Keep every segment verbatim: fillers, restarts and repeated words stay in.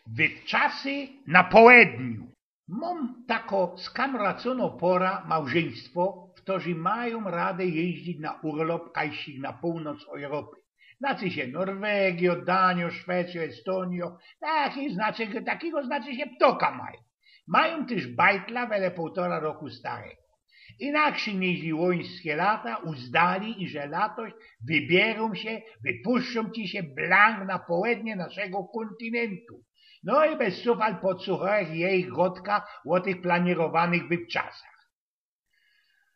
Wywczasy na połedniu. Mōm tako skamracono pora, małżyństwo, ftorzy majōm radã jeździć na urlop kajsik na połnoc Europy. Znaczy sie Norwegio, Danio, Szwecio, Estonio, taki, znaczy, takigo, znaczy sie, ptoka majōm. Majōm tyż bajtla, wele pōłtora roku starego. Inaksy niźli łońskie lata uzdali, iże latoś wybierōm sie, wypuszczōm ci sie blank na połednie naszego kōntinyntu. No i bez sufal podsłuchałech jeich godka ô tych planirowanych wywczasach.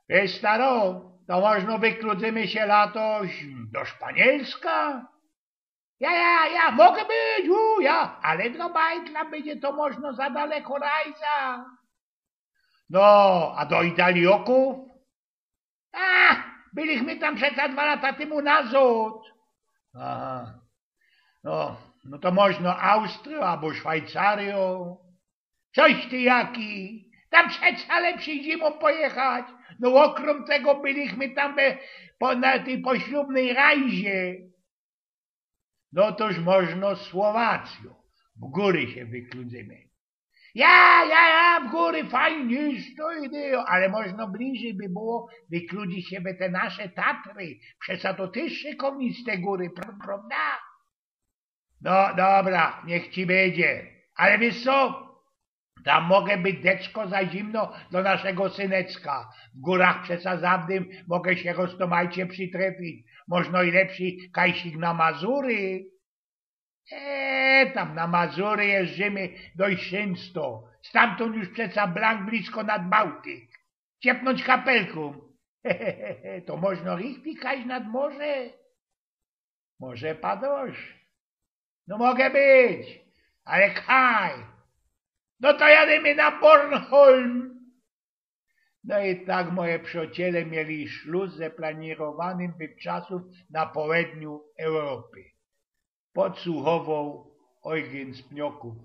Wiysz, staro, to możno wykludzymy sie latoś do Szpanielska? Ja, ja, ja, mogę być, u, ja, ale do bajtla bydzie to możno za daleko rajza. No, a do Italiokōw? A, bylichmy tam przeca dwa lata tymu nazod. Aha. No, no to możno Austrio abo Szwajcario. Coś ty jaki. Tam przeca lepszyj zimōm pojechać. No, ôkrōm tego bylichmy tam we, po, na tyj poślubnyj rajzie. No toż możno Słowacjo. W gōry sie wykludzymy. Ja, ja, ja, w gōry fajnie, to idejo, ale możno bliżyj by było wykludzić sie we te nasze Tatry. Przeca to tyż szykowniste gōry, pra-, prawda? No dobra, niych ci bydzie. Ale wiysz co? Tam może być deczko za zimno do naszego syneczka. W gōrach przeca zawdy może sie roztōmajcie przytrefić. Możno i lepszyj kajsik na Mazury. E, tam na Mazury jeżdżymy dość szynsto. Stamtōnd już przeca blank blisko nad Bałtyk. Ciepnōńć kapelkōm. To możno richtig kajś nad morze? Może padosz? No, może być, ale kaj? No to jadymy na Bornholm. No i tak, moje przōciele, mieli szlus ze planirowanym wywczasōm na połedniu Europy. Podsłuchowoł Eugen z Pniokōw.